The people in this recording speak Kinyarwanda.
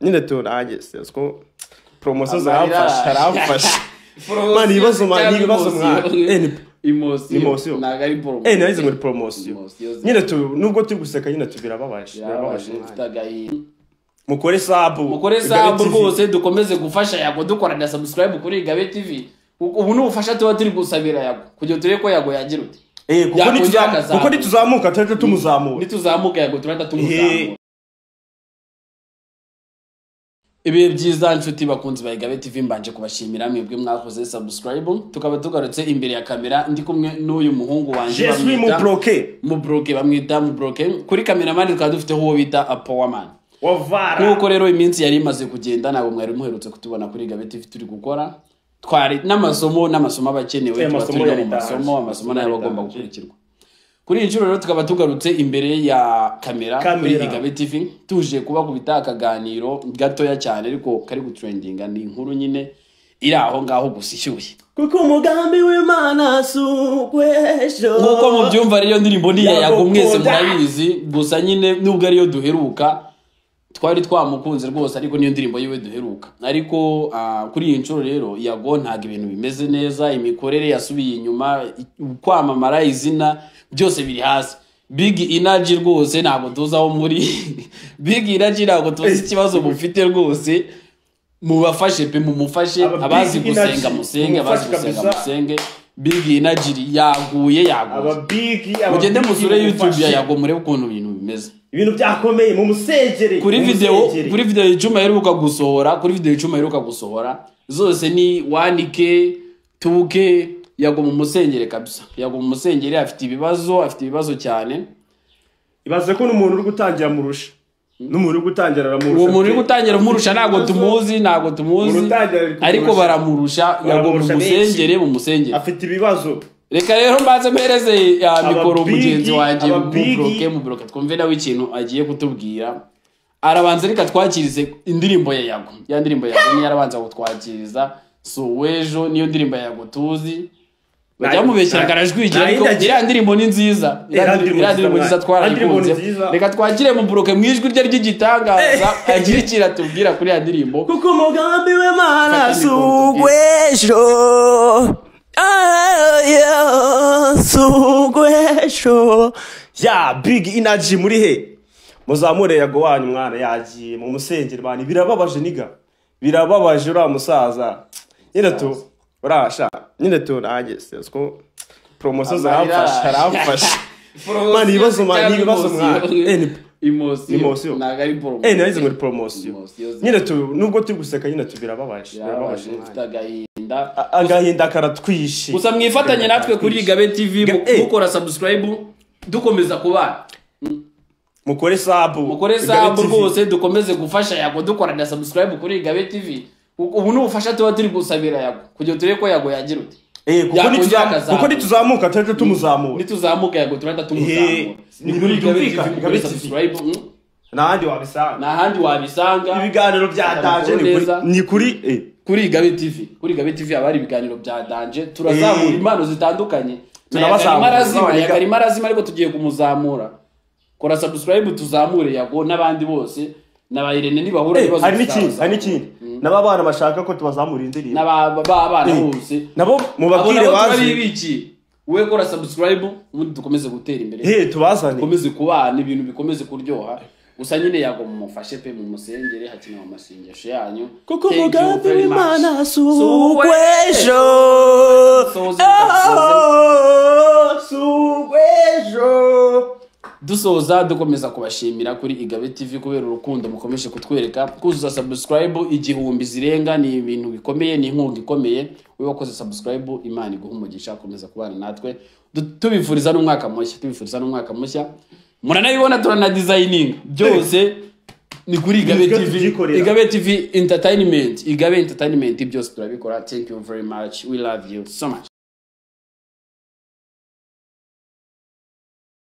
Nyine turangiye ko promotion ziramfasha, aramfasha man. Ibibazo man, ni ibibazo mwana. Ni emotion. Emotion. Ntabwo ari promotion. Narize muri promotion. Nyine tu nubwo turi guseka, nyine tu birababaje, birababaje. Birababaje, mfite agahinda. Mukore sub. Mukore Igabe sub. TV. Rwose dukomeze gufasha Yago, dukorana subscribe kuri Igabe TV. Ubu ni ubufasha tuba turi gusabira Yago kugira turebe ko Yago yagira uti Kuko Yakongera akazamuka. Kuko nituzamuka tujye tumuzamura. Nituzamuka Yago turahita tumuzamura. Ibihe byiza nshuti bakunzi ba Igabe TV, mbanje kubashimira mwebwe mwakoze subscribe. Tukaba tugarutse imbere ya kamera, ndi kumwe n'uyu muhungu wanjye. Je suis Bamwita mu bloqué. Mubroke, bamwita Mubroke. Kuri kameramani tukaba dufiteho uwo bita Powerman. Wavara. Nk'uko rero iminsi yari imaze kugenda, ntabwo mwari muherutse kutubona kuri Igabe TV turi gukora. Twari n'amasomo aba akenewe, tuba Amasomo turi no mu yari masomo. danger. Amasomo nayo aba agomba Yari danger. gukurikirwa. Kuri iyi nshuro rero tukaba tugarutse imbere ya kamera kuri Kamera. Igabe TV, tuje kubakubita akaganiro gatoya cyane ariko kari gutrendinga. Ni inkuru nyine iri aho ngaho gusa ishyushye. Kuko umugambi w'Imana si ukw'ejo. Nk'uko mubyumva rero, ndirimbo ni iya Yago, mwese Yago. murabizi. Gusa nyine nubwo ariyo duheruka, twari twamukunze rwose, ariko niyo ndirimbo yiwe duheruka. Ariko kuri iyi nshuro rero Yago ntabwo ibintu bimeze neza, imikorere yasubiye inyuma, kwamamara, izina, byose biri hasi. Big Energy rwose ntabwo tuzi aho muri. Big Energy ntabwo tuzi ikibazo mufite rwose, mubafashe pe, mumufashe. Aba Abazi Big gusenga Energy, musenge, abazi mumufashe gusenga kabisa. musenge. Big Energy yaguye, yaguye. Aba big, aba Mugende big, musure YouTube ya mumufashe. Yago, murebe ukuntu ibintu bimeze. Ibintu byakomeye, mumusengere. Kuri video Mumusengere. Kuri video 10 aheruka gusohora, kuri video 10 aheruka gusohora zose ni 1K, 2K. Yago mu musengere kabisa, Yago mu musengere, afite ibibazo, afite ibibazo cyane. Ibaze ko n'umuntu uri gutangira amurusha, n'umuntu uri gutangira aramurusha. Uwo muntu uri gutangira umurusha ntabwo tumuzi, ntabwo tumuzi. Umuntu utangira ari kumurusha. Ariko baramurusha. Yago mu Baramurusha musengere, mu musengere. Afite ibibazo. Reka rero mbanze mpereze ya Aba mikoro big, mugenzi wanjye aba big. Mubroke, Mubroke, twumve nawe ikintu agiye kutubwira. Arabanza reka twakirize indirimbo ya Yago. Ya ndirimbo ya Yago niyo arabanza kutwakiriza. So w'ejo niyo ndirimbo ya Yago tuzi. Bajya bamubeshyira karajwigira, ariko iriya ndirimbo ni nziza. Iriya ndirimbo Iriya ndirimbo nziza, nziza, mwana. Iriya ndirimbo ni twarayikunze. nziza. Reka twakire Mubroke mu ijwi rye ry'igitangaza, agire ikintu atubwira kuri ya ndirimbo. Kuko umugambi w'Imana Fata si mikoro. ukw'ejo. Ah, yeah, si ukw'ejo. Ya Big Energy muri he? Muzamure Yago wanyu mwana, yagiye mu musengero bani. Birababaje niga, birababaje. Uriya musaza nyine tu urasha nyine tu nanjye ko promotion ziramfasha, aramfasha man. Ibibazo man, ni ibibazo mwana. Ni Emotion. Emotion. Ntabwo ari promotion. Narize muri promotion. Emotion. Nyine tu nubwo turi guseka, nyine tu birababaje, birababaje. Birababaje, mfite agahinda. Agahinda karatwishe. Gusa mwifatanye natwe kuri Igabe TV mukora subscribe, dukomeza kubana. Mukore sub. Mukore Igabe sub. TV. Rwose dukomeze gufasha Yago, dukorana subscribe kuri Igabe TV. Ubu ni ubufasha tuba turi gusabira Yago kugira turebe ko Yago yagira uti Kuko Yakongera akazamuka. Kuko nituzamuka tujye tumuzamura. Nituzamuka Yago turahita tumuzamura. Ni kuri Igabe TV, Byumvikana, mukore Igabe TV. subscribe. N'ahandi wabisanga. Nta handi wabisanga. Ibiganiro bya danger ni kuri Neza. ni kuri Kuri Igabe TV, kuri Igabe TV haba hari ibiganiro bya danger. Turazamura impano zitandukanye. Tunabazamura. Yago arimo arazima, None Yago arimo arazima, ariko tugiye kumuzamura. Kora subscribe tuzamure Yago n'abandi bose, n'aba Irene nibahura n'ibibazo Hari n'ikindi, tuzabazamura. hari n'ikindi, n'aba bana bashaka ko tubazamura indirimbo. N'aba bana bose. Nabo Abo mubabwire nabo baze. turabibikiye. Wowe kora subscribe, ubundi dukomeze gutera imbere, Tubazane. Dukomeze kubana, ibintu bikomeze kuryoha. Gusa nyine Yago mumufashe pe, mumusengere, hakenewe amasengesho yanyu. Kuko Thank you umugambi very much. w'Imana si ukw'ejo. ukw'ejo. Soze, soze. Oh, si ukw'ejo. Dusoza, dukomeza kubashimira kuri Igabe TV kubera urukundo mukomeje kutwereka. Kuzuza subscribe 1000 zirenga ni ibintu bikomeye, ni inkunga ikomeye. Wowe wakoze subscribe, Imana iguha umugisha. Komeza kubana natwe. Tubifuriza n'umwaka mushya, tubifuriza n'umwaka mushya. Muranabibona, turana designing byose ni kuri Igabe Nitwe TV. tubyikorera. Igabe TV Entertainment, Igabe Entertainment, byose turabikora. Thank you very much, we love you so much.